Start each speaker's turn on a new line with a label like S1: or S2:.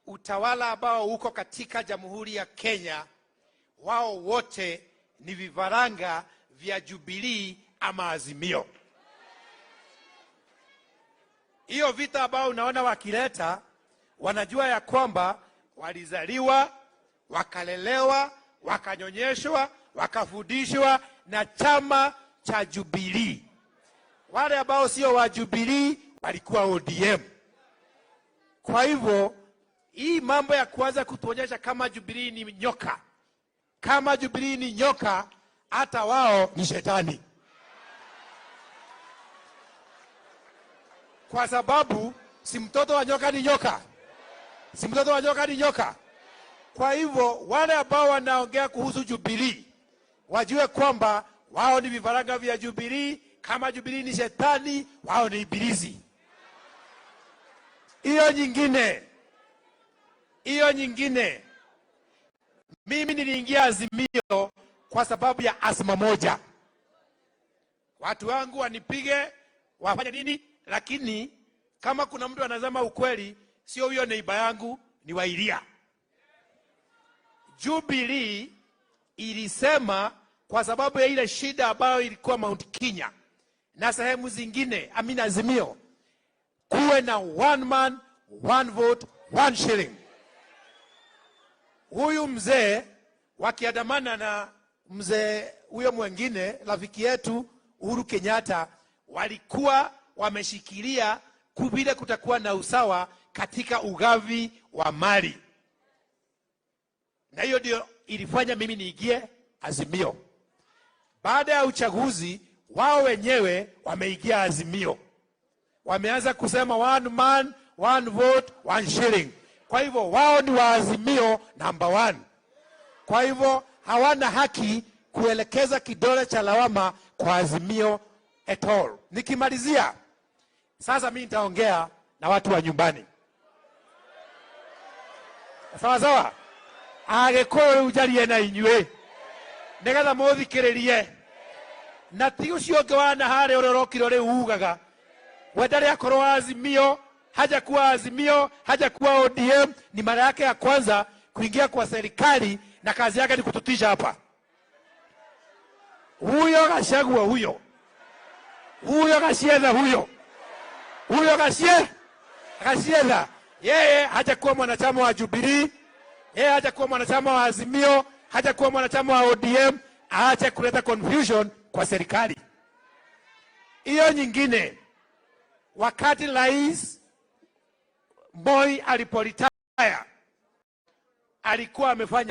S1: Utawala ambao uko katika Jamhuri ya Kenya, wao wote ni vifaranga vya Jubilee ama Azimio. Hiyo vita ambao unaona wakileta, wanajua ya kwamba walizaliwa, wakalelewa, wakanyonyeshwa, wakafundishwa na chama cha Jubilee. Wale ambao sio wa Jubilee walikuwa ODM. Kwa hivyo hii mambo ya kuanza kutuonyesha kama Jubilee ni nyoka, kama Jubilee ni nyoka, hata wao ni shetani, kwa sababu si mtoto wa nyoka ni nyoka, si mtoto wa nyoka ni nyoka. Kwa hivyo wale ambao wanaongea kuhusu Jubilee wajue kwamba wao ni vifaranga vya Jubilee. Kama Jubilee ni shetani, wao ni ibilisi. Hiyo nyingine, mimi niliingia Azimio kwa sababu ya azma moja, watu wangu wanipige wafanye nini, lakini kama kuna mtu anasema ukweli, sio huyo neiba yangu, ni Wairia. Jubilee ilisema kwa sababu ya ile shida ambayo ilikuwa Mount Kenya na sehemu zingine, amina Azimio, kuwe na one man one vote one shilling. Huyu mzee wakiandamana na mzee huyo mwengine rafiki yetu Uhuru Kenyatta, walikuwa wameshikilia vile kutakuwa na usawa katika ugavi wa mali, na hiyo ndio ilifanya mimi niingie Azimio. Baada ya uchaguzi, wao wenyewe wameingia Azimio, wameanza kusema one man one vote one shilling. Kwa hivyo wao ni wa Azimio number one. Kwa hivyo hawana haki kuelekeza kidole cha lawama kwa Azimio at all. Nikimalizia sasa, mimi nitaongea na watu wa nyumbani, sawa sawa. Agĩkũyũ rĩu njarie na inyuĩ nĩgetha mũthikĩrĩrie, na ti ũcio ũngĩ wana harĩa ũrĩa ũrokire rĩu ugaga we ndarĩ akorwo Azimio, hajakuwa Azimio, hajakuwa ODM. Ni mara yake ya kwanza kuingia kwa serikali na kazi yake ni kututisha hapa. Huyo Gachagua huyo huyo Gachietha huyo huyo Gachietha, yeye hajakuwa mwanachama wa Jubilee, yeye hajakuwa mwanachama wa Azimio, hajakuwa mwanachama wa ODM. Aache kuleta confusion kwa serikali. Hiyo nyingine, wakati Rais Moi aliporetire alikuwa amefanya